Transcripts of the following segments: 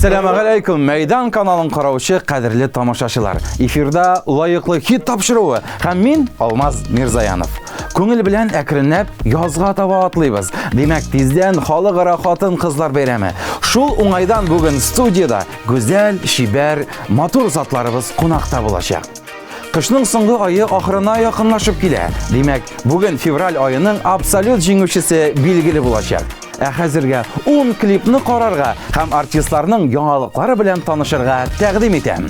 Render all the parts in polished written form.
Әссәламәгаләйкүм, Мәйдан каналын караучы кадерле тамашачылар. Эфирда лаеклы хит тапшыруы һәм мин Алмаз Мирзаянов. Күңел белән әкренләп язга таба атлыйбыз. Димәк, тиздән халыкара хатын-кызлар бәйрәме. Шул уңайдан бүген студиядә гүзәл, чибәр, матур затларыбыз кунакта булачак. Кышның соңгы ае ахырына якынлашып килә. Димәк, бүген февраль аеның абсолют җиңүчесе билгеле булачак. Ә хәзергә 10 клипны карарга һәм артистларның яңалыклары белән танышырга тәкъдим итәм.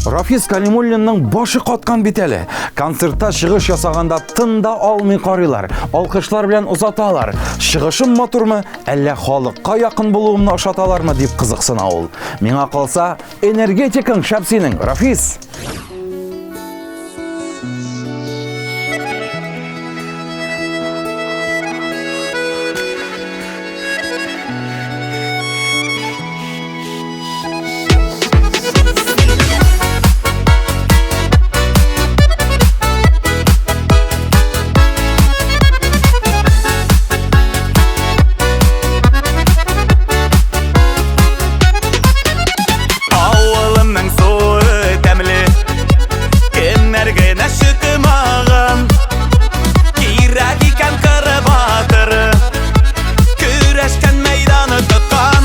Рафис Калимуллинның башы каткан бит әле. Концертта чыгыш ясаганда тын да алмый карыйлар, алкышлар белән озаталар. Чыгышым матурмы, әллә халыкка якын булуымны ошаталармы дип кызыксына ул. Миңа калса, энергетикаң шәп синең, Рафис! Авылымның суы тәмле, Кемнәр генә чыкмаган. Кирәк икән кыры батыры, Көрәшкән мәйданы тоткан.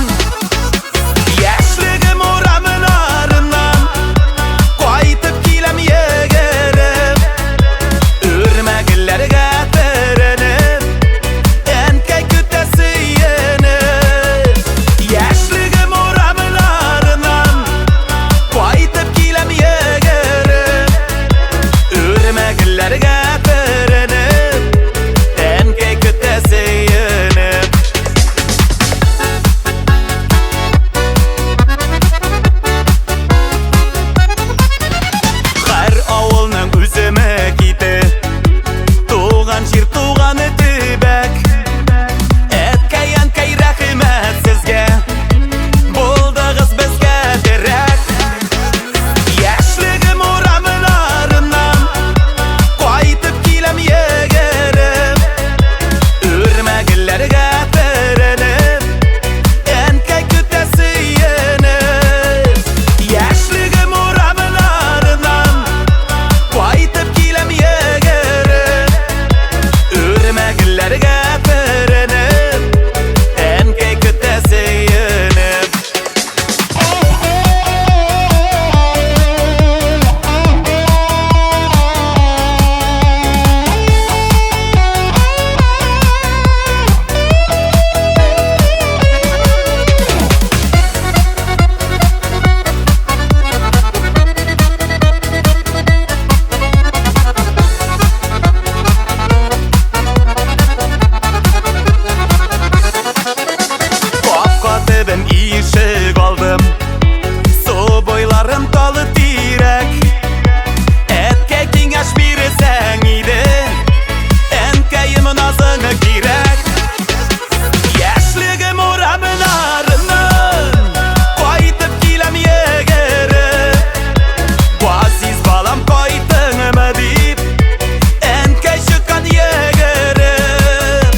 Яшьлегем урамнарыннан Кайтып киләм йөгереп, Үрмәгелләргә төренеп, Әнкәй көтә сөенеп. Яшьлегем урамнарыннан Кайтып киләм йөгереп, Үрмәгелләргә төренеп, Әнкәй көтә сөенеп. Һәр авылның үземе ките, Туган җир, туган төбәк. Әткәй, әнкәй, рәхмәт сезгә, Булдыгыз безгә терәк. Яшьлегем урамнарыннан Кайтып киләм йөгереп, Үрмәгелләргә төренеп, Әнкәй көтә сөенеп. Яшьлегем урамнарыннан Кайтып киләм йөгереп, Үрмәгелләргә төренеп, Әнкәй көтә сөенеп. Капка төбем ишек алдым, Су буйларым талы тирәк. Әткәй киңәш бирсәң иде, Әнкәем назың кирәк. Яшьлегем урамнарыннан Кайтып киләм йөгереп, Газиз балам кайттыңмы дип, Әнкәй чыккан йөгереп.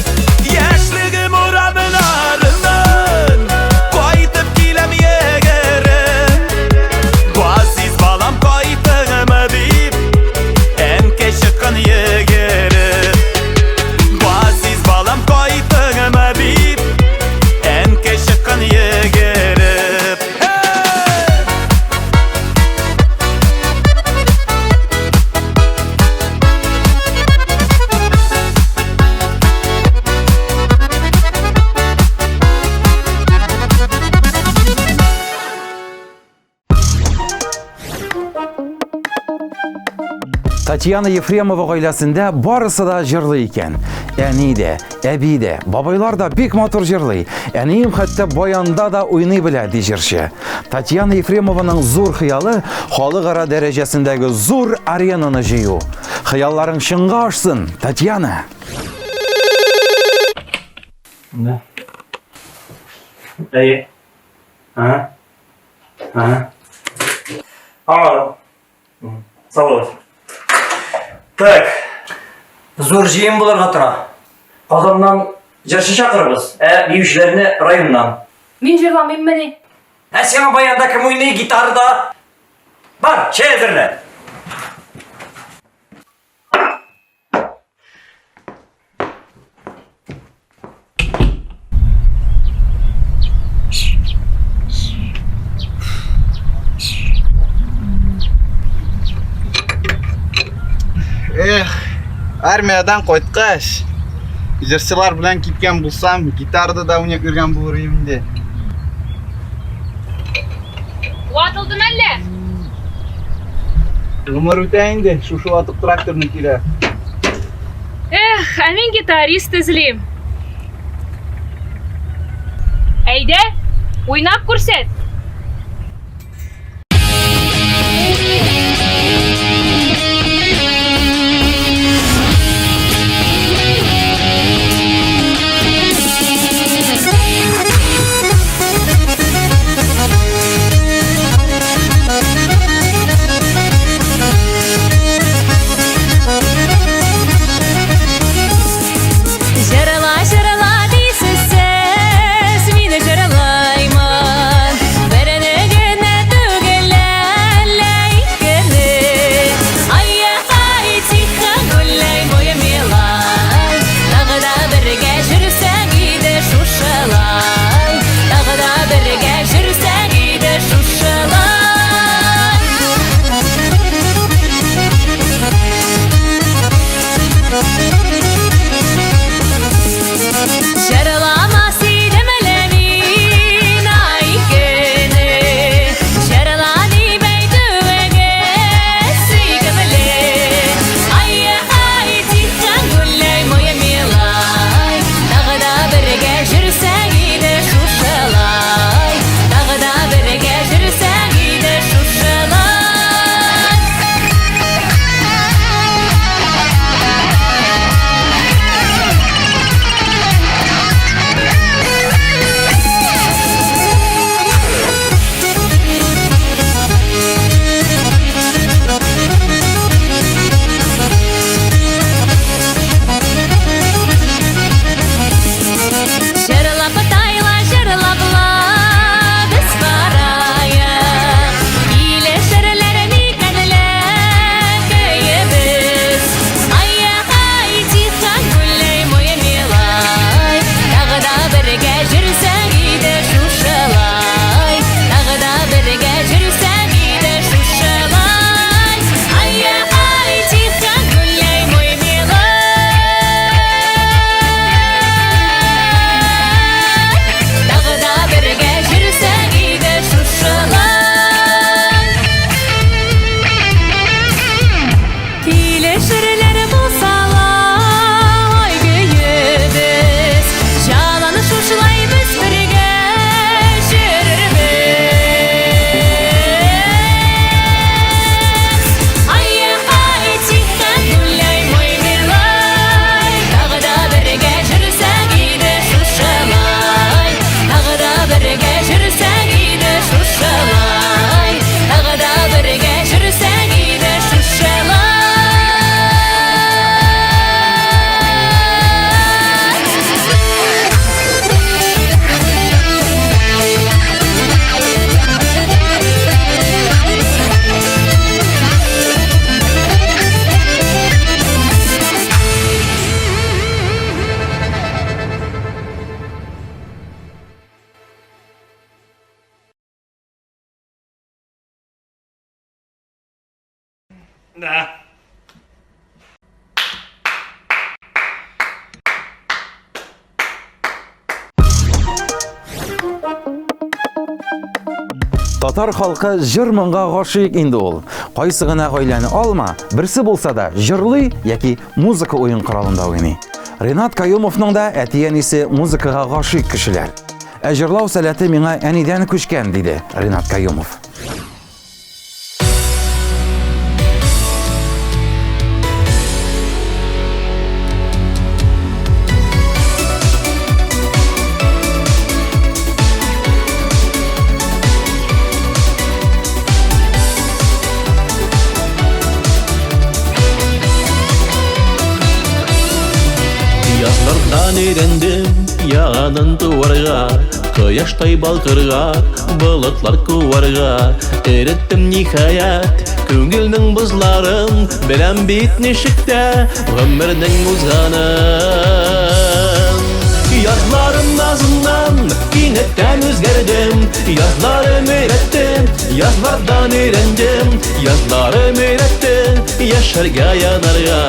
Яшьлегем урамнарыннан Кайтып киләм йөгереп, Газиз балам кайттыңмы дип, Әнкәй чыккан йөгереп. Газиз балам кайттыңмы дип, Әнкәй чыккан йөгереп. Hey! Татьяна Ефремова гаиләсендә барысы да җырлый икән. Әни дә, әби дә, бабайлар да бик матур җырлый. Әнием хәтта баянда да уйный белә, ди җырчы. Татьяна Ефремованың зур хыялы халыкара дәрәҗәсендәге зур аренаны җыю. Хыялларың чынга ашсын, Татьяна! Да. Әйе. Ага. Ага. Аңладым. Сау булыгыз. Так. Зур җыен булырга тора. Казаннан Җырчы чакырыгыз, ә биючеләрне районнан. Мин җырламыйммыни? Ә сиңа баянда кем уйный гитарада? Бар, чәй әзерлә. Эх, армиядән кайткач, җырчылар белән киткән булсам, гитарада да уйнап йөргән булыр идем инде. Ватылды мәллә? Гомер үтә инде, шушы ватык тракторны килә. Эх, ә мин гитарист эзлим. Әйдә, уйнап күрсәт. Җырла, җырла дисез сез, мин җырлаймын. Берне генә түгел, әллә икене. Ай-ай, тихо гуляй, мой милай. Тагы да бергә җөрсәң иде шушылай. Тагы да бергә җөрсәң иде шушылай. Җырламас идем әле мин ай көне, Җырла дип әйтүегез сөйкемле. Ай-ай, тихо гуляй, мой милай, Тагы да бергә җөрсәң иде шушылай, Тагы да бергә җөрсәң иде шушылай. Җырлап тайла, җырлап ла, без бараек. Килешерләр микән лә көебез? Ай-ай, тихо гуляй, мой милай. Тагы да бергә җөрсәң иде шушылай. Тагы да бергә җөрсәң иде шушылай. Ай-ай, тихо гуляй, мой милай. Тагы да бергә җөрсәң иде шушылай. Килешерләр булсалай көебез, Җанан шушылай без бергә җөрербез. Ай-ай, тихо гуляй, мой милай, Тагы да бергә җөрсәң иде шушылай, Тагы да бергә җөрсәң иде шушылай, Тагы да бергә җөрсәң иде шушылай. Да. Татар халкы җыр-моңга гашыйк инде ул. Кайсы гына гаиләне алма, берсе булса да җырлый яки музыка уен коралында уйный. Ренат Каюмовның да әти-әнисе музыкага гашыйк кешеләр. Ә җырлау сәләте миңа әнидән күчкән, диде Ренат Каюмов. Язлардан өйрәндем. Яңадан туарга, кояштай балкырга, болытлар куарга. Эреттем ниһаять күңелнең бозларын, беләм бит ничек тә гомернең узганын. Язларым назыннан кинәттән үзгәрдем, язларым өйрәтте, язлардан өйрәндем, язларым өйрәтте яшәргә, янарга.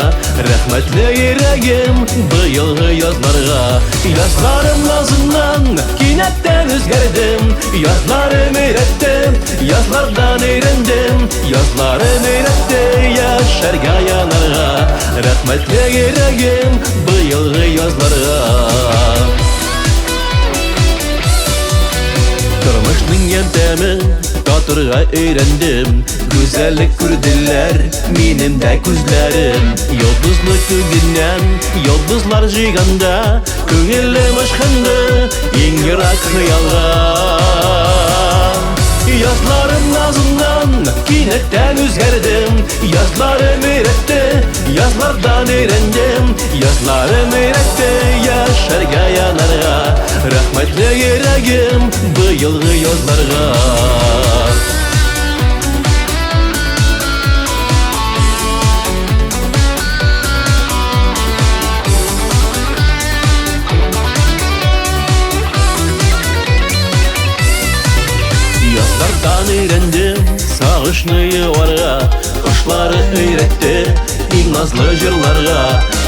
Рәхмәтле йөрәгем быелгы язларга. Язларым назыннан кинәттән үзгәрдем, язларым өйрәтте, язлардан өйрәндем, язларым өйрәтте яшәргә, янарга. Рәхмәтле йөрәгем быелгы язларга. Тормышның ямь-тәмен татырга өйрәндем, Гүзәллек күрделәр минем дә күзләрем. Йолдызлы күгеннән йолдызлар җыйганда, Күңелем ычкынды иң ерак хыялга. Язларым назыннан кинәттән үзгәрдем, Язларым өйрәтте, язлардан өйрәндем, Язларым өйрәтте яшәргә, янарга. Рәхмәтле йөрәгем быелгы язларга. Язлардан өйрәндем сагышны юарга, Кошлары өйрәтте иң назлы җырларга.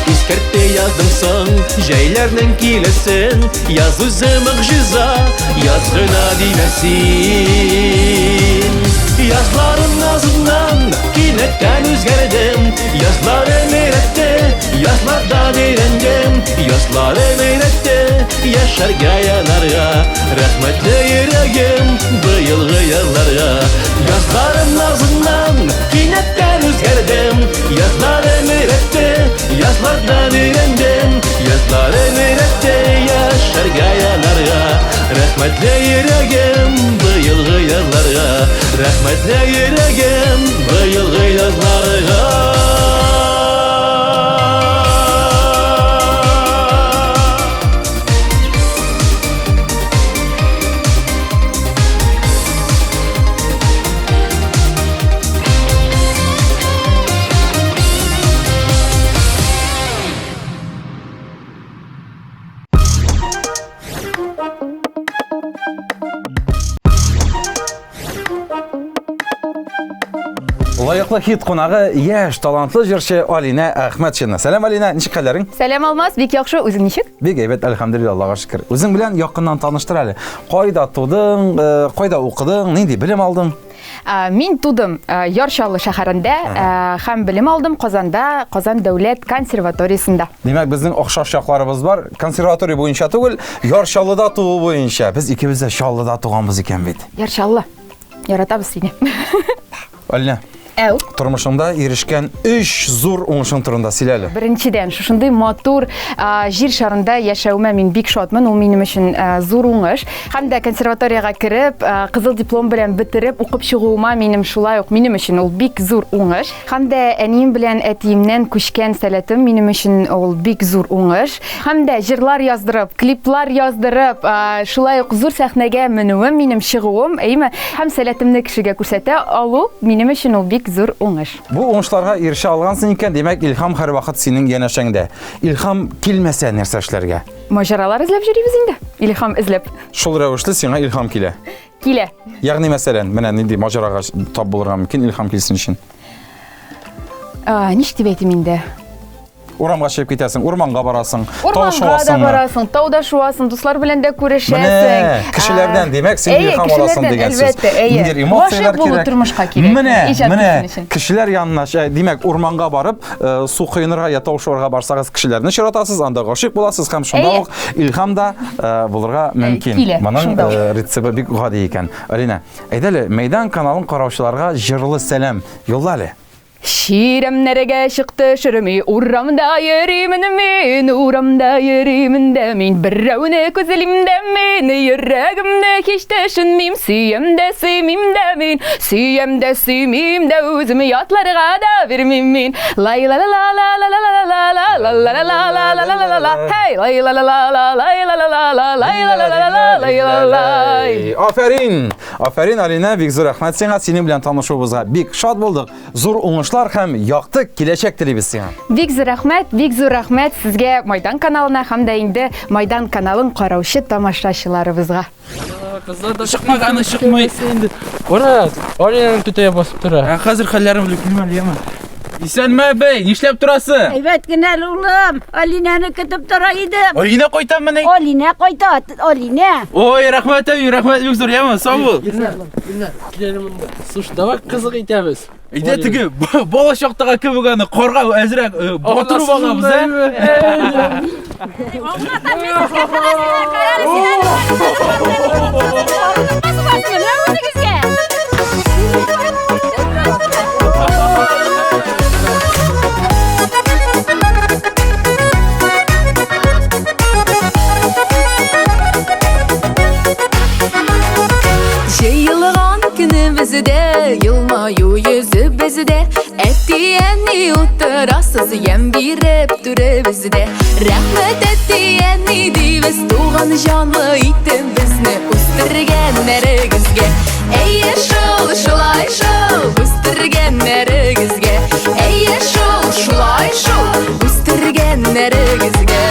Искәртте яздым соң җәйләрнең киләсен, Яз үзе могҗиза, яз гына димә син. Язларым назыннан кинәттән үзгәрдем, Язларым өйрәтте, язлардан өйрәндем, Язларым өйрәтте яшәргә, янарга. Рәхмәтле йөрәгем быелгы язларга. Язларым назыннан кинәттән үзгәрдем, Язларым өйрәтте, язлардан өйрәндем, Язларым өйрәтте яшәргә, янарга. Рәхмәтле йөрәгем быелгы язларга. Рәхмәтле йөрәгем быелгы язларга. Лаеклы хит кунагы яшь талантлы җырчы Алинә Әхмәтшина. Сәлам Алинә, ничек хәлләрең? Сәлам Алмаз, бик яхшы, үзең ничек? Бик әйбәт, әлхәмдүлилләһ, Аллага шөкер. Үзең белән якыннан таныштыр әле. Кайда тудың, э, кайда укыдың, нинди белем алдың? Мин тудым Яр Чаллы шәһәрендә һәм белем алдым Казанда, Казан дәүләт консерваториясендә. Димәк, безнең охшаш якларыбыз бар. Консерватория буенча түгел, Яр Чаллыда туу буенча. Без икебез дә Чаллыда туганбыз икән бит. Яр Чаллы. Яратабыз сине. Алина. Әү. Тормышыңда ирешкән өч зур уңышың турында сөйлә әле. Беренчедән, шушындый матур җир шарында яшәвемә мин бик шатмын. Ул минем өчен зур уңыш. Һәм дә консерваториягә кереп, кызыл диплом белән бетереп укып чыгуыма минем шулай ук минем өчен ул бик зур уңыш. Һәм дә әнием белән әтиемнән күчкән сәләтем минем өчен ул бик зур уңыш. Һәм дә җырлар яздырып, клиплар яздырып, шулай ук зур сәхнәгә менүем, минем чыгуым, әйеме? Һәм сәләтемне кешегә күрсәтә алу минем өчен ул бик зур уңыш. Бу уңышларга ирешә алгансың икән, димәк, илһам һәрвакыт синең янәшәңдә. Илһам килмәсә нәрсә эшләргә? Маҗаралар эзләп йөрибез инде, илһам эзләп. Шул рәвешле сиңа илһам килә. Килә. Ягъни мәсәлән, менә нинди маҗарага тап булырга мөмкин илһам килсен өчен? Ничек дип әйтим инде? Урамга чыгып китәсең, урманга барасың, тау Урманга да барасың, тауда шуасың, дуслар белән дә күрешәсең. Менә кешеләрдән, димәк, син илһам аласың дигән сүз. Әлбәттә, әйе. Ниндидер эмоцияләр кирәк. Тормышка кирәк. Менә, менә кешеләр янына, димәк, урманга барып, э, су коенырга я тау шуарга барсагыз, кешеләрне очратасыз, анда гашыйк буласыз һәм шунда ук илһам да э, булырга мөмкин. Моның э, рецепты бик гади икән. Алина, әйдә әле, Мәйдан каналын караучыларга җырлы сәлам юлла әле. Чирәмнәргә чыкты шөрми, урамда йөримен мин, урамда йөримен дә мин, берәүне күзлим дә мин, йөрәгемне һич төшенмим, сөям дә сөймим дә мин, сөям дә сөймим дә үзем ятларга да бирмим мин. Лай ла ла ла ла ла ла ла ла ла ла ла ла ла ла ла ла ла ла хей лай ла ла ла ла лай ла ла ла ла лай ла ла ла ла лай ла лай. Афәрин! Афәрин, Алинә, бик зур рәхмәт сиңа. Синең белән танышуыбызга бик шат булдык. Зур уңышлар һәм якты киләчәк телибез сиңа. Бик зур рәхмәт, бик зур рәхмәт сезгә Майдан каналына һәм дә инде Майдан каналын караучы тамашачыларыбызга. Кызлар да чыкмаганы чыкмый. Инде. Кара, Алинаның түтәе басып тора. Ә хәзер хәлләрен белеп килмә әле, яме. Исәнме, әбәй, нишләп торасың? Әйбәт кенә әле, улым. Алинәне көтеп тора идем. Алинә кайтамыни? Алинә кайта, Алинә. Ой, рәхмәт, әби, рәхмәт, бик зур, яме, сау бул. Илнар, Илнар, кил әле монда. Слушай, давай кызык итәбез. Әйдә теге бала чактагы кебек аны карга әзрәк э, батырып алабыз, ә? Җыелган көнебездә елмаю йөзебездә Әти-әни утырасыз ямь биреп түребездә Рәхмәт әти-әни дибез туган җанлы итеп безне үстергәннәрегезгә Әйе шул, шулай шул, үстергәннәрегезгә Әйе шул, шулай шул, үстергәннәрегезгә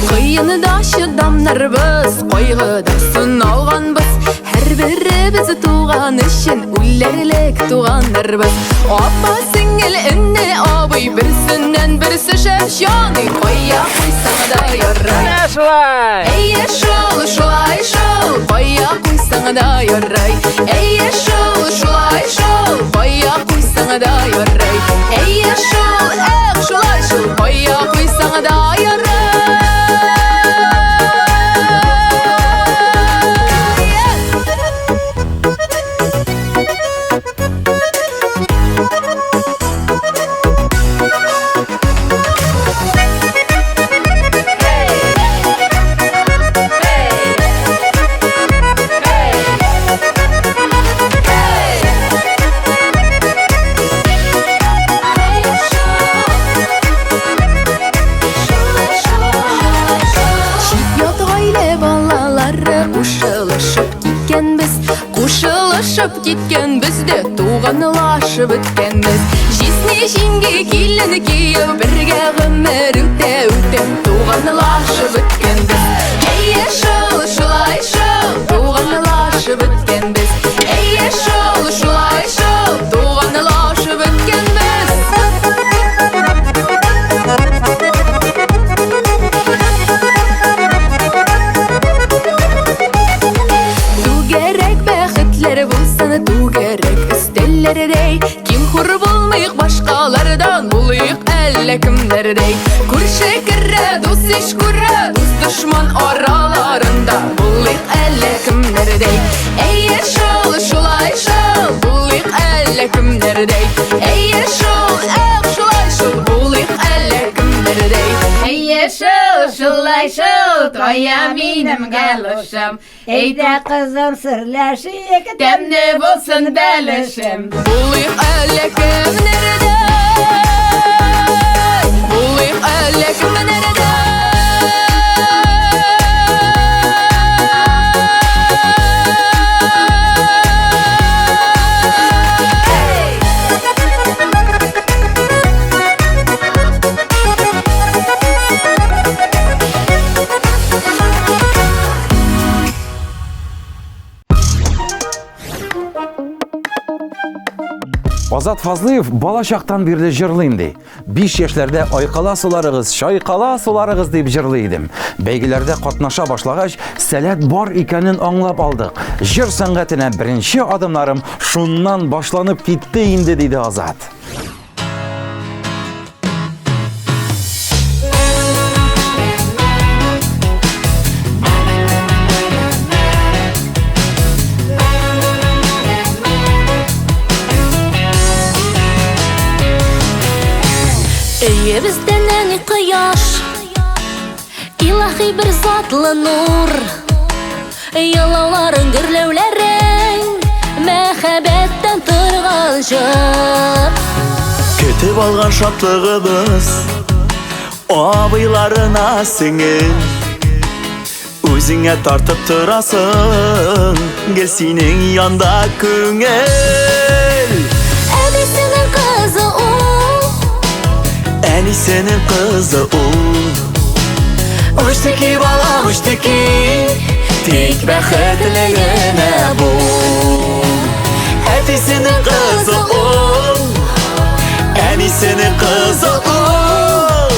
Кыенда чыдамнарбыз, кайгыда сыналганбыз. Һәрберебез туган өчен үләрлек туганнарбыз. Апа, сеңел, эне, абый, берсеннән берсе шәп җаный. Кая куйсаң да ярый. Менә шулай. Әйе шул, шулай шул, кая куйсаң да ярый. Әйе шул, шулай шул, кая куйсаң да ярый. Әйе шул, эх, шулай шул, кая куйсаң да ярый. Чит-ят гаилә балалары кушылышып киткәнбез, кушылышып киткәнбез дә туганлашып беткәнбез. Җизни, җиңги, килен, кияү бергә гомер үтә үтә туганлашып беткәнбез. Әйе шул, шулай шул, туганлашып беткәнбез. Әйе шул, шулай шул, туганлашып беткәнбез. Түгәрәк бәхетләр булсын, түгәрәк өстәлләрдәй. Ким-хур булмыйк башкалардан, булыйк әллә кемнәрдәй. Күрше керә, дус иш күрә, дус дошман араларында булыйк әллә кемнәрдәй. Әйе шул, шулай шул, булыйк әллә кемнәрдәй. Әйе шул, эх, шулай шул, булыйк әллә кемнәрдәй. Әйе шул, шулай шул, кая минем галошым. Әйдә кызым серләшик, тәмле булсын бәлешем. Булыйк әллә кемнәрдәй, булыйк әллә кемнәрдәй. Азат Фазлыев бала чактан бирле җырлыйм ди. 5 яшьләрдә айкала суларыгыз, чайкала суларыгыз дип җырлый идем. Бәйгеләрдә катнаша башлагач, сәләт бар икәнен аңлап алдык. Җыр сәнгатенә беренче адымнарым шуннан башланып китте инде, диде Азат. Өебездә нәни кояш, Илаһи бер затлы нур. Елауларың, гөрләүләрең, Мәхәббәттән торган җыр. Көтеп алган шатлыгыбыз Абыйларына сеңел. Үзеңә тартып торасың, гел синең янда күңел. Әбисенең кызы ул, Әнисенең кызы ул. Үчтеки балам, үчтеки, тик бәхетле генә бул. Әтисенең кызы ул, әнисенең кызы ул.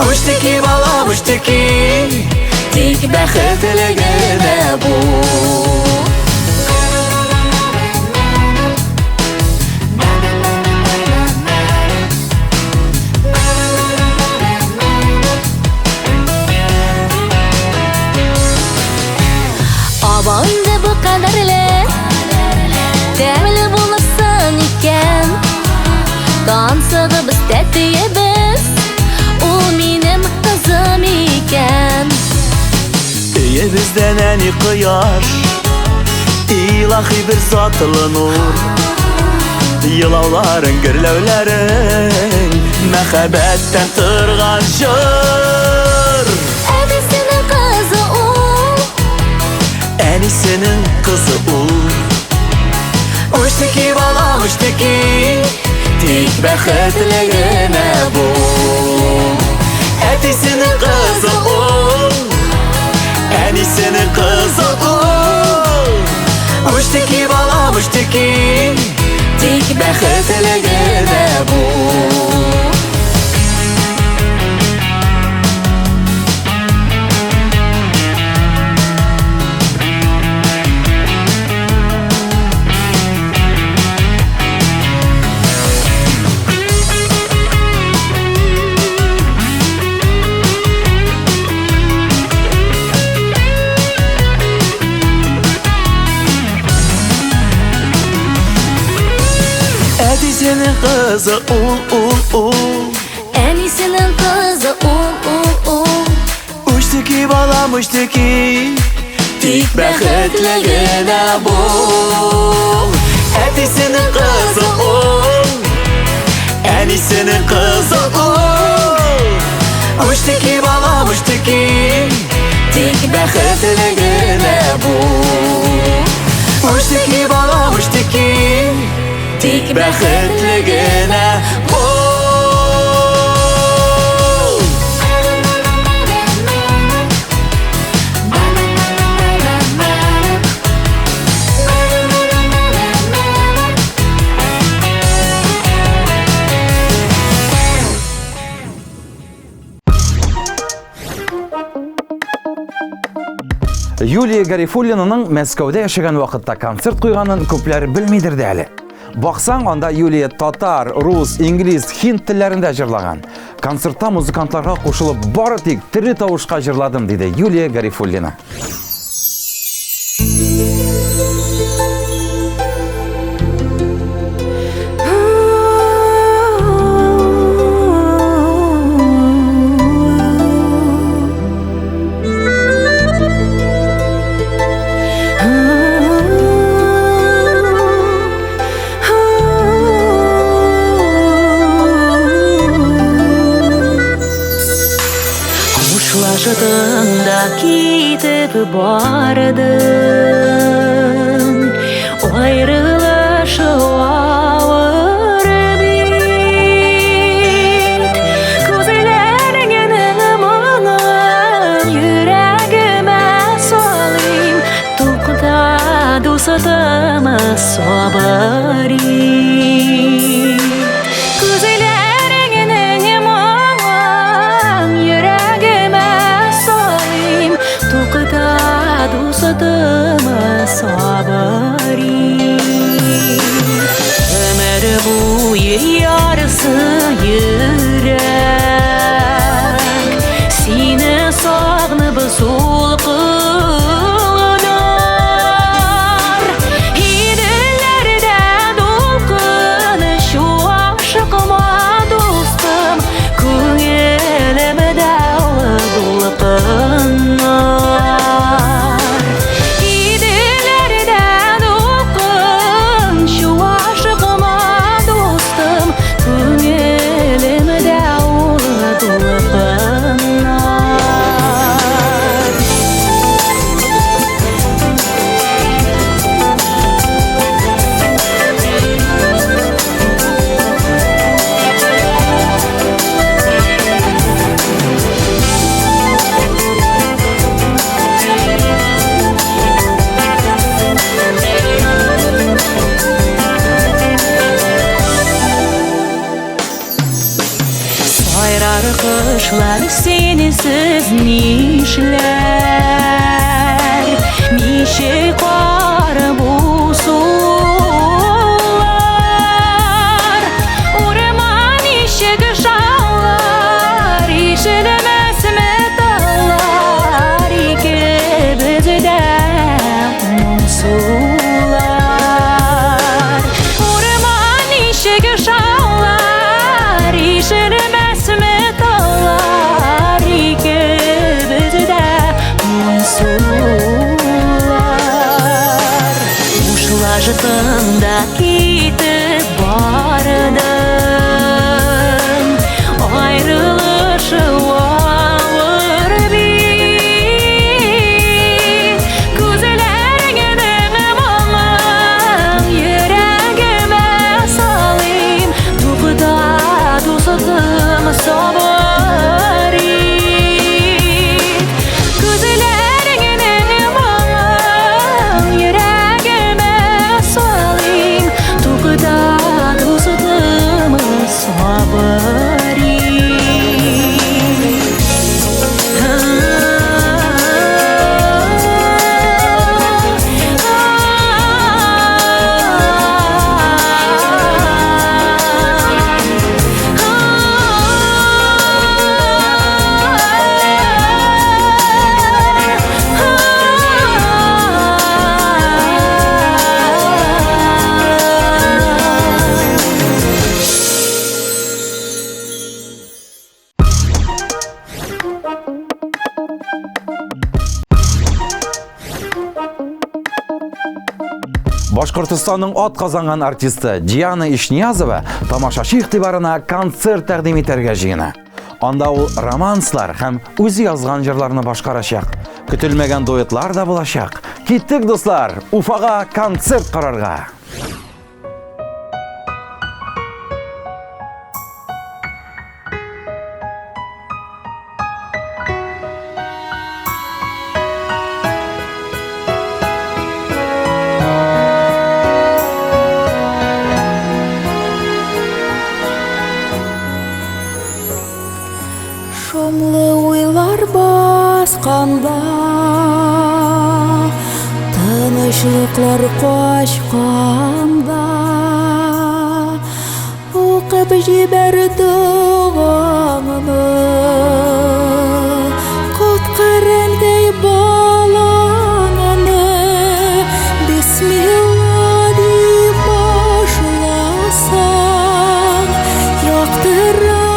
Үчтеки балам, үчтеки, тик бәхетле генә бул. Аба инде бу кадәрле, тәмле булырсың икән. Тансыгыбыз, тәтиебез, ул минем кызым икән. Өебездә нәни кояш, илаһи бер затлы нур. Елауларың, гөрләүләрең, мәхәббәттән торган җыр. Әбисенең кызы ул, Әнисенең кызы ул. Үчтеки балам, үчтеки, тик бәхетле генә бул. Әтисенең кызы ул, әнисенең кызы ул. Үчтеки балам, үчтеки, тик бәхетле генә бул. Әтисенең кызы ул, ул, ул. Әнисенең кызы ул, ул, ул. Үчтеки балам, үчтеки, тик бәхетле генә бул. Әтисенең кызы ул, әнисенең кызы ул. Үчтеки балам, үчтеки, тик бәхетле генә бул. Үчтеки балам, үчтеки, тик бәхетле генә бул. Юлия Гарифуллинаның Мәскәүдә яшәгән вакытта концерт куйганын күпләр белмидер дә әле. Баксаң, анда Юлия татар, рус, инглиз, һинд телләрендә җырлаган. Концертта музыкантларга кушылып бары тик тере тавышка җырладым, диде Юлия Гарифуллина. Хушлаштың да китеп бардың, Аерылышу авыр бит. Күзләреңнең моңын йөрәгемә салыйм, Тукта, дустым, сабыр ит. Күзләреңнең моңын йөрәгемә салыйм, Тукта, дустым, сабыр ит. Өмер буе ярсы йөрәк, Сине сагынып сулкылдар. Иделләрдә дулкын чуашыкма, дустым, Кошлар синсез нишләр? Ничек кар бу сулар? Урман ничек шаулар? Ишелмәсме таулар? Икебез дә моңсулар. Урман ничек шаулар? Ишелмәсме таулар? Икебез дә моңсулар. Хушлаштың да китеп бардың. Аерылышу авыр бит. Күзләреңнең моңын йөрәгемә салыйм. Тукта, дустым, сабыр ит. Күзләреңнең моңын йөрәгемә салыйм. Тукта, дустым, сабыр ит. Башкортостанның ат казанган артисты Диана Ишниязова тамашачы игътибарына концерт тәкъдим итәргә җыена. Анда ул романслар һәм үзе язган җырларны башкарачак. Көтелмәгән дуэтлар да булачак. Киттек, дуслар, Уфага концерт карарга. Шомлы уйлар басканда, Тынычлыклар качканда, Укып җибәр догаңны, Коткар, әнкәй, балаңны. Бисмилла дип башласаң, Яктыра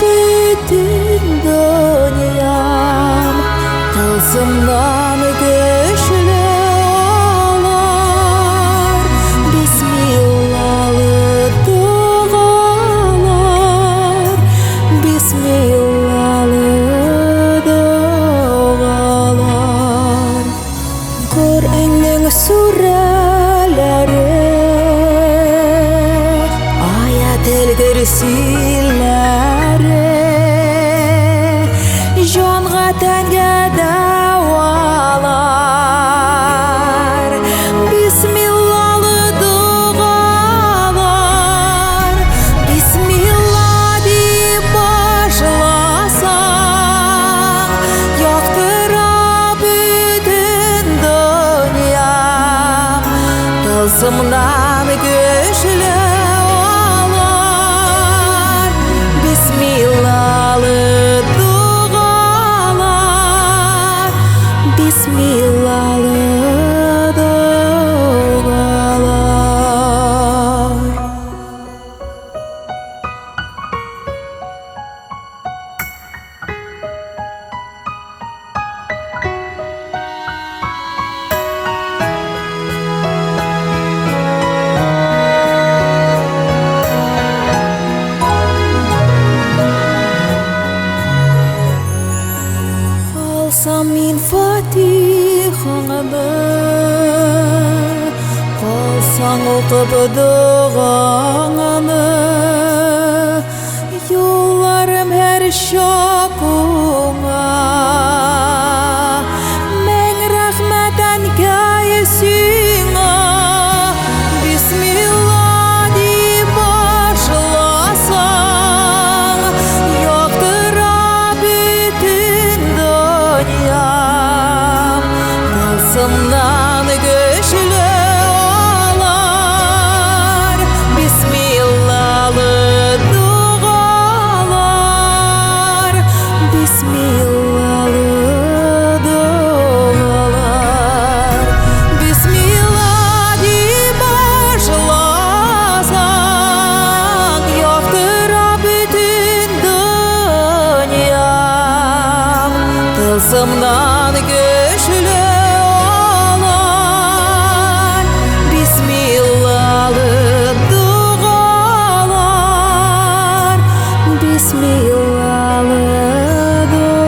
бөтен дөньям. Тылсымнан көчле алар, Бисмиллалы догалар, Бисмиллалы догалар. Коръәннең сүрәләре, Аятел Көрсиләре, Җанга тәнгә дәвалар. Бисмиллалы догалар, Бисмилла дип башласаң, Яктыра бөтен дөньям. Тылсымнан көчле алар, Бисмиллалы догалар, Бисмиллалы догалар. Алсам мин фатихаңны, Калсаң укып догаңны, Юлларым һәр чак уңа. Мең рәхмәт, әнкәй, сиңа. Бисмилла дип башласаң, Яктыра Тылсымнан көчле алар, Бисмиллалы догалар, Бисмиллалы догалар. Бисмилла дип башласаң, Яктыра бөтен дөнья. Тылсымнан көчле алар, Бисмиллалы догалар, Бисмиллалы догалар.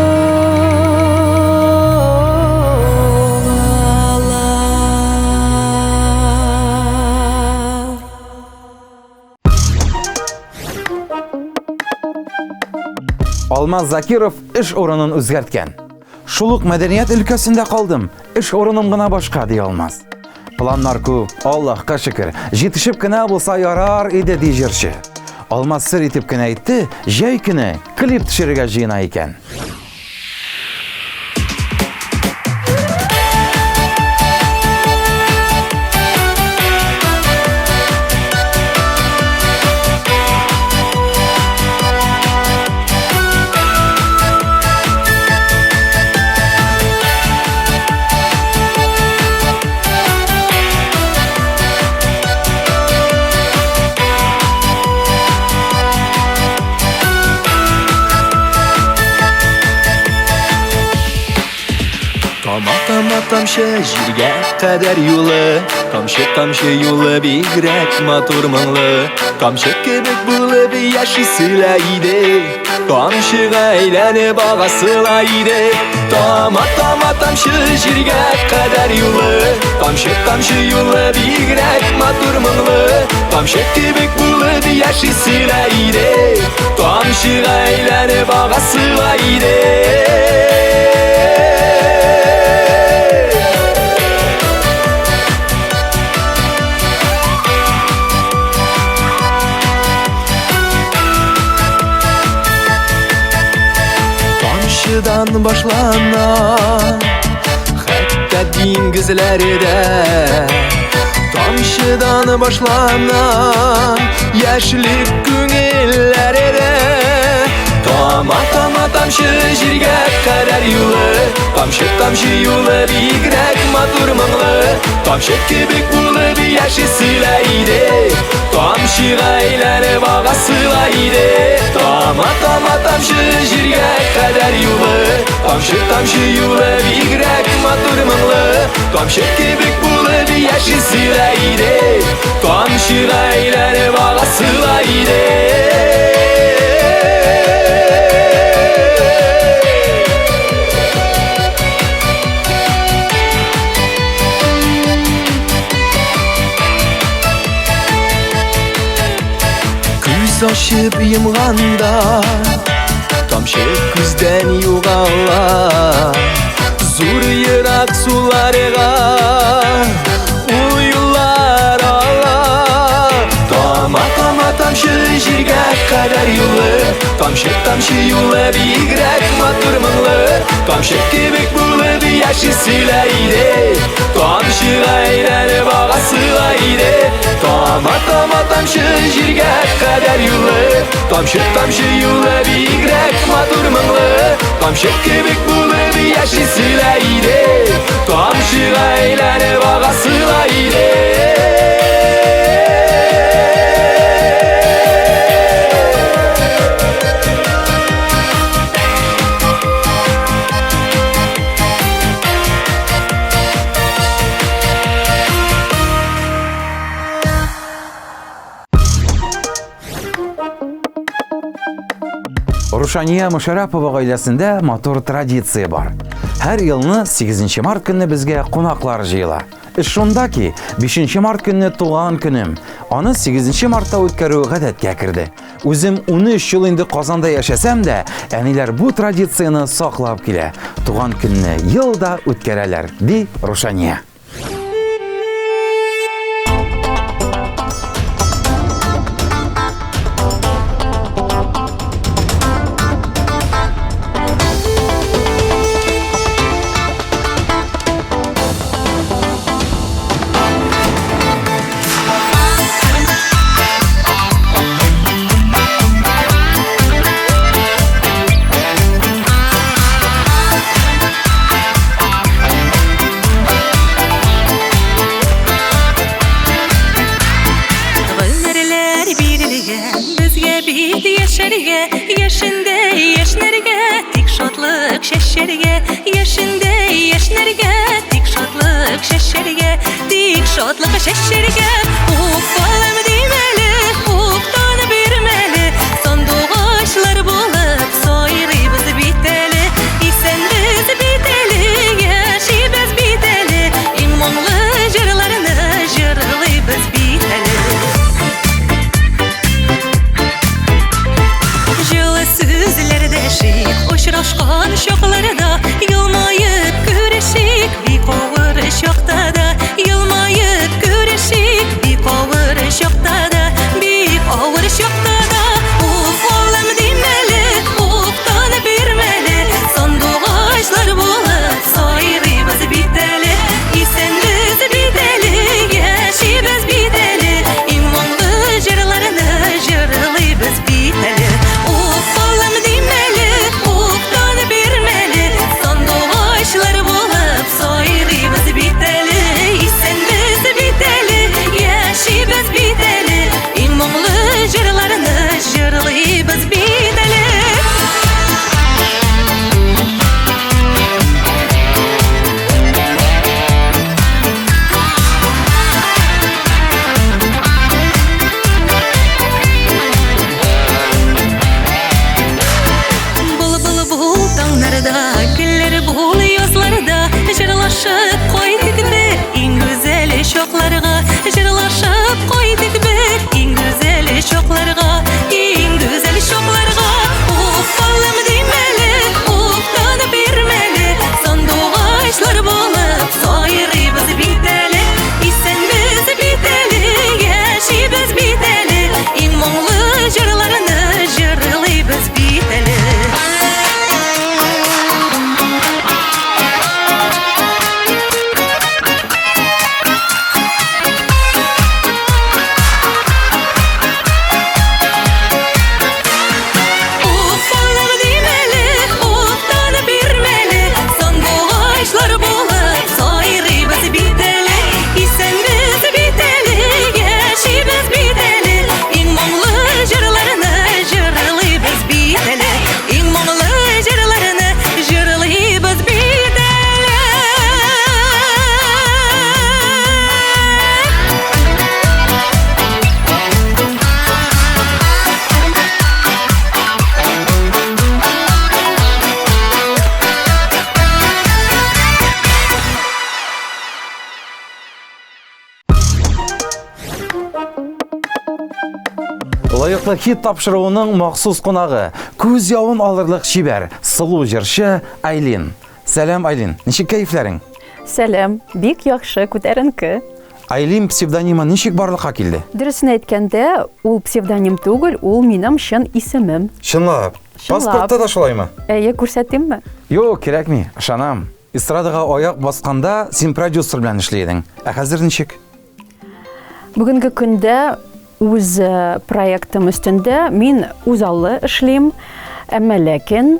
Алмаз Закиров эш урынын үзгәрткән. Шул ук мәдәният өлкәсендә калдым, эш урыным гына башка, ди Алмаз. Планнар күп, Аллаһка шөкер, җитешеп кенә булса ярар иде, ди җырчы. Алмаз сер итеп кенә әйтте, җәй көне клип төшерергә җыена икән. Тама тама тамчы җиргә кадәр юлы, Тамчы тамчы юлы бигрәк матур моңлы. Тамчы кебек булып яшисе лә иде, Тамчыга әйләнеп агасы ла иде. Тама тама тамчы җиргә кадәр юлы, Тамчы тамчы юлы бигрәк матур моңлы. Тамчы кебек булып яшисе лә иде, Тамчыга әйләнеп агасы ла иде. Тамчыдан башлана хәтта диңгезләрдә, Тамчыдан башлана яшьлек күңелләрдә. Тама тама тамчы җиргә кадәр юлы, Тамчы тамчы юлы бигрәк матур моңлы. Тамчы кебек булып яшисе лә иде, Тамчыга әйләнеп агасы ла иде. Тама тама тамчы җиргә кадәр юлы, Тамчы тамчы юлы бигрәк матур моңлы. Тамчы кебек булып яшисе лә иде, Тамчыга әйләнеп агасы ла иде. Күз ачып йомганда тамчы күздән югала, Зур ерак суларга ул юллар ала. Тама тама тамчы җиргә кадәр юлы, Тамчы тамчы юлы бигрәк матур моңлы. Тамчы кебек булып яшисе лә иде, Тамчыга әйләнеп агасы ла иде. Тама тама тамчы җиргә кадәр юлы, Тамчы тамчы юлы бигрәк матур моңлы. Тамчы кебек булып яшисе лә иде, Тамчыга әйләнеп агасы ла иде. Рушания Мушарапова гаиләсендә матур традиция бар. Һәр елны 8 март көнне безгә кунаклар җыела. Эш шунда ки, 5 март көнне туган көнем. Аны 8 мартта үткәрү гадәткә керде. Үзем 13 ел инде Казанда яшәсәм дә, әниләр бу традицияне саклап килә. Туган көнне ел да үткәрәләр, ди Рушания. чәчәргә, яшендә яшьнәргә, тик шатлык чәчәргә, яшендә яшьнәргә, тик шатлык чәчәргә, тик шатлык чәчәргә. Уф, балам димәле, уфтан бирмәле, сандугачлар булып сайрыйбыз бит әле, исәнбез бит әле, яшибез бит әле, иң моңлы җырларны җырлыйбыз бит әле. Җылы сүзләр дәшик, очрашкан чакларда, елмаеп күрешик, бик авыр чакта да, елмаеп күрешик, бик авыр чакта да, бик авыр чакта да. Уф, улым димәле, уфтан бирмәле, сандугачлар булып сайрыйбыз бит әле, исәнбез бит әле, яшибез бит әле, иң моңлы җырларны җырлыйбыз бит әле. Уф, улым димәле, уфтан бирмәле, сандугачлар булып сайрыйбыз бит әле, исәнбез бит әле, яшибез бит әле, иң моңлы җырларны җырлыйбыз бит әле. Былбыл бул таңнарда, гөлләр бул язларда, җырлашып кайтыйк бер иң гүзәл чакларга, җырлашып кайтыйк бер иң гүзәл чакларга, иң гүзәл чакларга. Уф, балам димәле, уфтан бирмәле, сандугачлар булып сайрыйбыз бит әле, исәнбез бит әле, яшибез бит әле, иң моңлы җырларны җырлыйбыз бит әле. Уф, балам димәле, уфтан бирмәле, сандугачлар булып сайрыйбыз бит әле, исәнбез бит әле, яшибез бит әле, иң моңлы җырларны җырлыйбыз бит әле, иң моңлы җырларны җырлыйбыз бит әле. Лаеклы хит тапшыруының махсус кунагы, күз явын алырлык чибәр, сылу җырчы Айлин. Сәлам, Айлин. Ничек кәефләрең? Сәлам, бик яхшы, күтәренке. Айлин псевдонимы ничек барлыкка килде? Дөресен әйткәндә, ул псевдоним түгел, ул минем чын исемем. Чынлап. Чынлап. Паспортта да шулаймы? Әйе, күрсәтимме? Юк, кирәкми, ышанам. Эстрадага аяк басканда син продюсер белән эшли идең. Ә хәзер ничек? Бүгенге көндә үз э, проектым өстендә мин үзаллы эшлим, әмма ләкин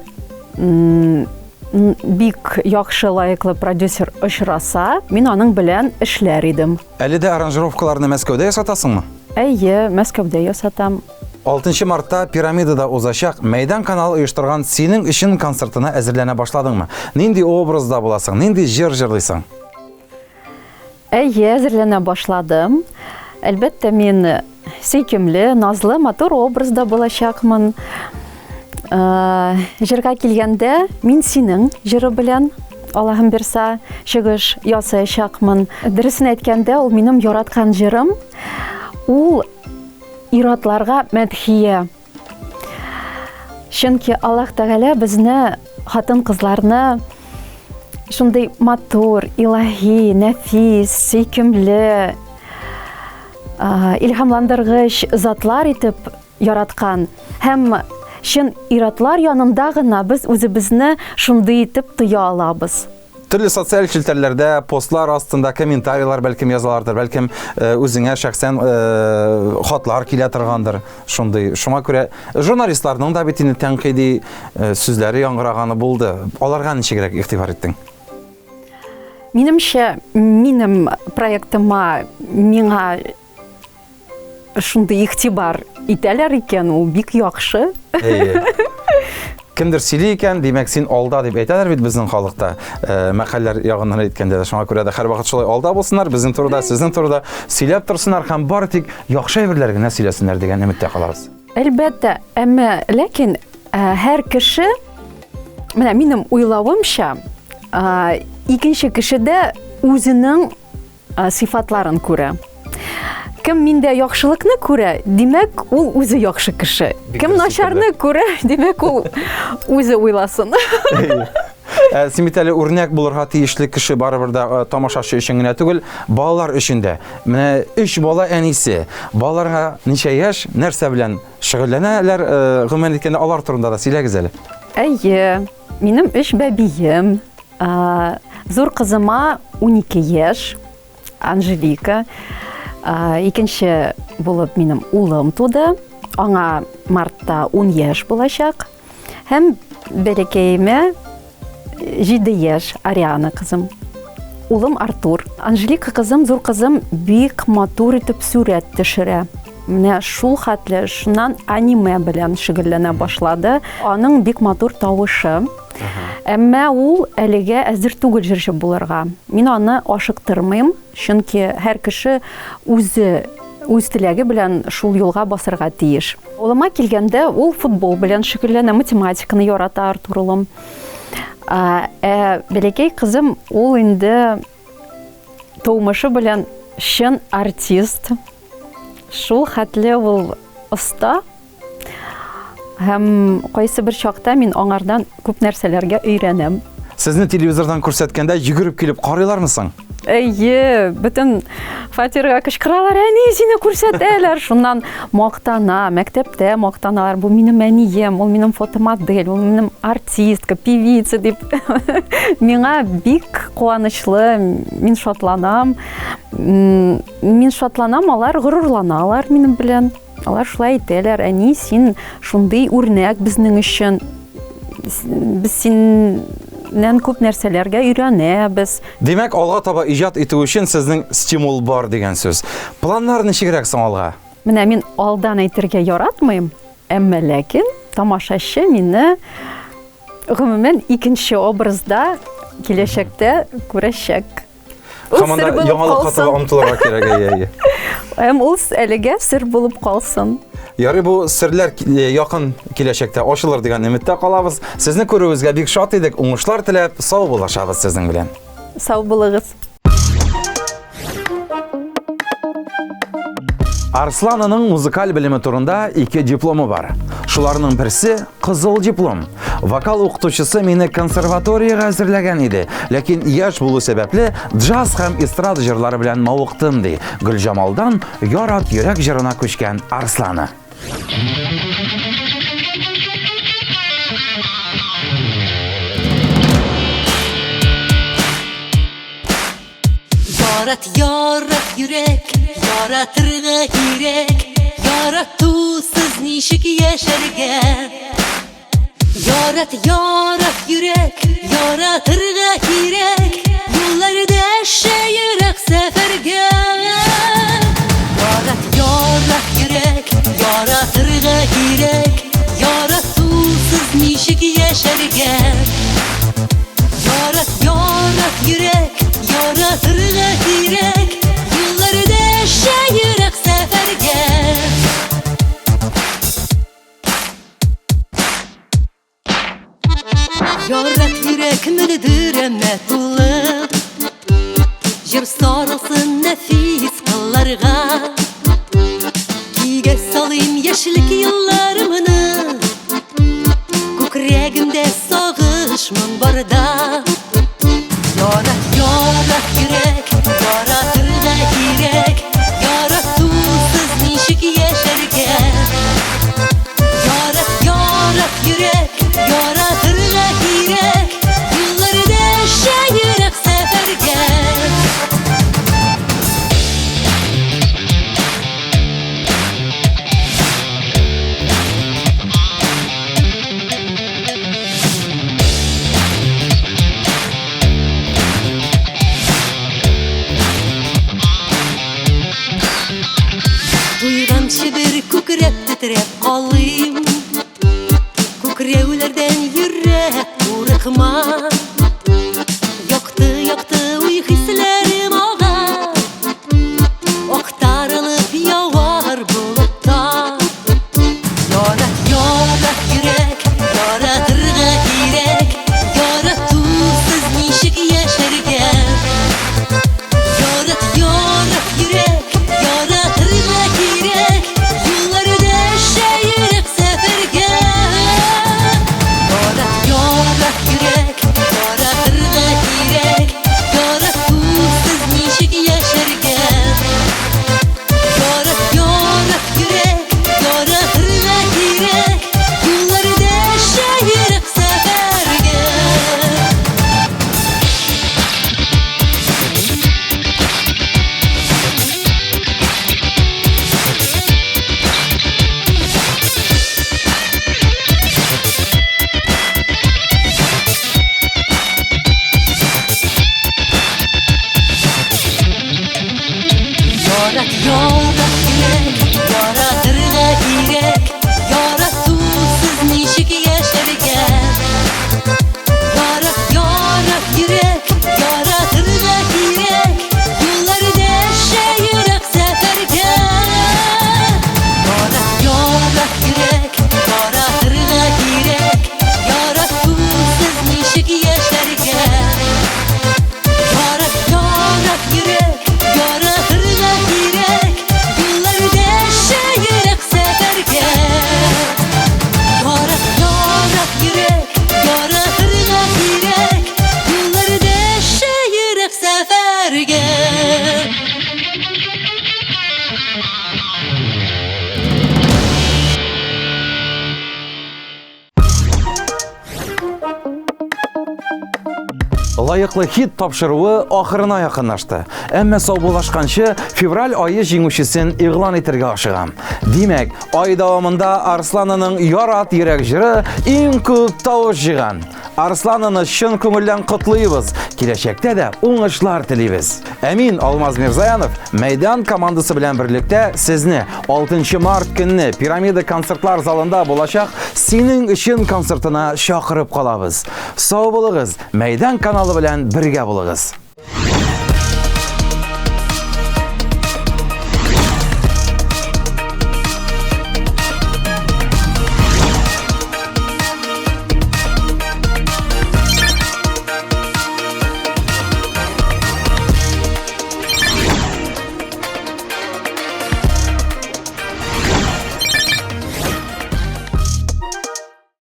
бик яхшы лаеклы продюсер очраса, мин аның белән эшләр идем. Әле дә аранжировкаларны Мәскәүдә ясатасыңмы? Әйе, Мәскәүдә ясатам. 6 мартта Пирамидада узачак Мәйдан каналы оештырган Синең өчен концертына әзерләнә башладыңмы? Нинди образда буласың, нинди җыр җырлыйсың? Әйе, әзерләнә башладым. Әлбәттә, мин сөйкемле, назлы, матур образда булачакмын. Э, җырга килгәндә, мин синең җыры белән Аллаһым бирса, чыгыш ясаячакмын. Дөресен әйткәндә, ул минем яраткан җырым. Ул ир-атларга мәдхия. Чөнки Аллаһ Тәгалә безне хатын-кызларны шундый матур, илаһи, нәфис, сөйкемле, илһамландыргыч затлар итеп яраткан. Һәм чын ир-атлар янында гына без үзебезне шундый итеп тоя алабыз. Төрле социаль челтәрләрдә постлар астында комментарийлар бәлкем язалардыр, бәлкем э, үзеңә шәхсән э, хатлар килә торгандыр шундый. Шуңа күрә журналистларның да бит инде тәнкыйди э, сүзләре яңгыраганы булды. Аларга ничегрәк игътибар иттең? Минемчә, минем проектыма миңа. шундый игътибар итәләр икән, ул бик яхшы. Әйе. Кемдер сөйли икән, димәк, син алда дип әйтәләр бит безнең халыкта. Э, мәкальләр ягыннан әйткәндә дә, шуңа күрә дә һәрвакыт шулай алда булсыннар, безнең турыда, сезнең турыда сөйләп торсыннар һәм бары тик яхшы әйберләр генә сөйләсеннәр дигән өметтә калабыз. Әлбәттә, әмма ләкин э, һәр кеше менә минем уйлавымча, э, икенче кешедә үзенең сыйфатларын күрә. Кем миндә яхшылыкны күрә, димәк, ул үзе яхшы кеше. Кем начарны күрә, димәк, ул үзе уйласын. Ә, син бит әле үрнәк булырга тиешле кеше барыбер дә э, тамашачы өчен генә түгел, балалар өчен дә. Менә өч бала әнисе. Балаларга ничә яшь, нәрсә белән шөгыльләнәләр, э, гомумән әйткәндә, алар турында да сөйләгез әле. Әйе, минем өч бәбием. Зур кызыма 12 яшь, Анжелика. Икенче булып минем улым туды. Аңа мартта 10 яшь булачак. Һәм бәләкәемә 7 яшь, Ариана кызым. Улым Артур. Анжелика кызым, зур кызым бик матур итеп сурәт төшерә. Менә шул хәтле, шуннан аниме белән шөгыльләнә башлады. Аның бик матур тавышы. Әмма ул әлегә әзер түгел җырчы булырга. Мин аны ашыктырмыйм, чөнки һәр кеше үзе үз теләге белән шул юлга басырга тиеш. Улыма килгәндә, ул футбол белән шөгыльләнә, математиканы ярата Артур улым. Ә бәләкәй кызым ул инде тумышы белән чын артист. Шул хәтле ул оста. Һәм кайсы бер чакта мин аңардан күп нәрсәләргә өйрәнәм. Сезне телевизордан күрсәткәндә йөгереп килеп карыйлармы соң? Әйе, бөтен фатирга кычкыралар, әни, сине күрсәтәләр. Шуннан мактана, мәктәптә мактаналар. Бу минем әнием, ул минем фотомодель, ул минем артистка, певица дип. Миңа бик куанычлы, мин шатланам. Мин шатланам, алар горурланалар минем белән. Алар шулай әйтәләр, әни, син шундый үрнәк безнең өчен. Без синнән күп нәрсәләргә өйрәнәбез. Димәк, алга таба иҗат итү өчен сезнең стимул бар дигән сүз. Планнар ничегрәк соң алга? Менә мин алдан әйтергә яратмыйм, әмма ләкин тамашачы мине гомумән икенче образда киләчәктә күрәчәк. Ул сер булып яңалыкка таба омтылырга кирәк, әйе, әйе. Һәм ул әлегә сер булып калсын. Ярый, бу серләр э, якын киләчәктә ачылыр дигән өметтә калабыз. Сезне күрүебезгә бик шат идек. Уңышлар теләп, сау булашабыз сезнең белән. Сау булыгыз. Арсланының музыкаль белеме турында ике дипломы бар. Шуларның берсе кызыл диплом. Вокал укытучысы мине консерваториягә әзерләгән иде, ләкин яшь булу сәбәпле джаз һәм эстрада җырлары белән мавыктым, ди Гөлҗамалдан Ярат йөрәк җырына күчкән Арслана. Ярат, ярат йөрәк, яратырга кирәк, яратусыз ничек яшәргә? Ярат, ярат йөрәк, яратырга кирәк, юллар дәшә ерак сәфәргә. Ярат, ярат йөрәк, яратырга кирәк, яратусыз ничек яшәргә? Ярат, ярат йөрәк, яратырга кирәк, юллар дәшә ерак сәфәргә. Ярат йөрәк мөлдерәмә тулы, Җыр сарылсын нәфис кылларга. Көйгә салыйм яшьлек елларымны, Күкрәгемдә сагыш моң барда. Ярат, ярат йөрәк, яратырга кирәк, Яратусыз ничек яшәргә? Ярат, ярат йөрәк, яратырга кирәк, Юллар дәшә ерак сәфәргә. Терәп калыйм. Күкрәүләрдән йөрәк курыкма. Якты, якты уй хисләрем ага. Актарылып явар болытта. Ярат, ярат йөрәк, яратырга кирәк. Яратусыз ничек яшәргә? Ярат, ярат йөрәк, яратырга кирәк. Юллар дәшә йөрәк сәфәргә. Ярат, ярат йөрәк, яратырга кирәк. Яратусыз ничек яшәргә? Ярат, ярат йөрәк, яратырга кирәк. Юллар дәшә йөрәк сәфәргә. Ярат, ярат йөрәк, яратырга кирәк. Яратусыз ничек яшәргә? Ярат, ярат йөрәк, яратырга кирәк. Юллар дәшә йөрәк сәфәргә. Ярат, ярат йөрәк, яратырга кирәк. Яратусыз ничек яшәргә? Ярат, ярат йөрәк, яратырга кирәк. Юллар дәшә йөрәк сәфәргә. Ярат, ярат йөрәк, яратырга кирәк. Юллар дәшә йөрәк сәфәргә. Лаеклы хит тапшыруы ахырына якынлашты. Әмма саубуллашканчы февраль ае җиңүчесен игълан итәргә ашыгам. Димәк, ай дәвамында Арслананың Ярат йөрәк җыры иң күп тавыш җыйган. Арслананы чын күңелдән котлыйбыз. Киләчәктә дә уңышлар телибез. Ә мин, Алмаз Мирзаянов, Мәйдан командасы белән берлектә сезне 6 март көнне Пирамида концертлар залында булачак Синең өчен концертына чакырып калабыз. Сау булыгыз, Мәйдан каналы белән бергә булыгыз.